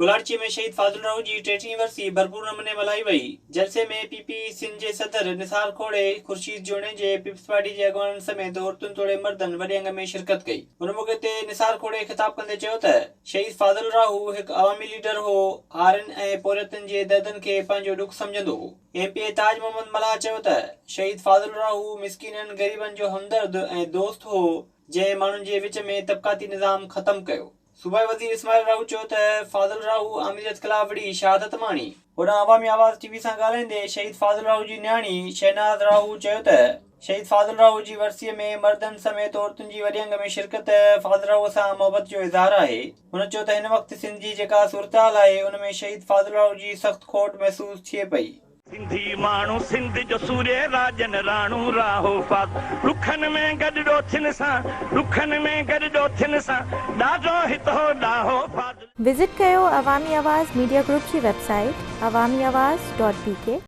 گولاڙچي ۾ شهيد فاضل راهو جي ٽيٽيهين ورسي ڀرپور نموني ملهائي وئي. جلسي ۾ پي پي سنڌ جي صدر نثار کوڙي، خورشيد جوڻيجي، پيپلز پارٽي جي اڳواڻن سميت عورتن توڙي مردن وڏي انگ ۾ شرڪت ڪئي. ان موقعي تي نثار کوڙي خطاب ڪندي چيو ته شهيد فاضل راهو هڪ عوامي ليڊر هو، هارين ۽ پورهيتن جي دردن کي پنهنجو ڏک سمجهندو هو. M P A Taj Muhammad Mallah چيو ته شهيد فاضل راهو مسڪينن غريبن جو همدرد ۽ دوست هو، جنهن ماڻهن جي وچ ۾ طبقاتي نظام ختم ڪيو. صوبائي وزير اسماعيل راهو چيو ته فاضل راهو آمريت خلاف وڙهي شهادت ماڻي. هوڏانهن عوامي آواز ٽي وي سان ڳالهائيندي شهيد فاضل راهو جي نياڻي شهناز راهو چيو ته شهيد فاضل راهو جي ورسي ۾ مردن سميت عورتن جي وڏي انگ ۾ شرڪت فاضل راهو سان محبت جو اظهار آهي. هن چيو ته هن وقت سنڌ جي جيڪا صورتحال آهي ان ۾ شهيد فاضل راهو جي سخت کوٽ محسوس ٿئي پئي. سنڌي ماڻهو سنڌ جو سورهيه راڄن راڻو راهو فاض ڏکن ۾ گڏ ڏوٿين سان ڏکن ۾ گڏ ڏوٿين سان ڏاڍو هت هو ڏاهو فاضل. وزٽ ڪيو عوامي آواز ميڊيا گروپ جي website Awami Awaz dot B K.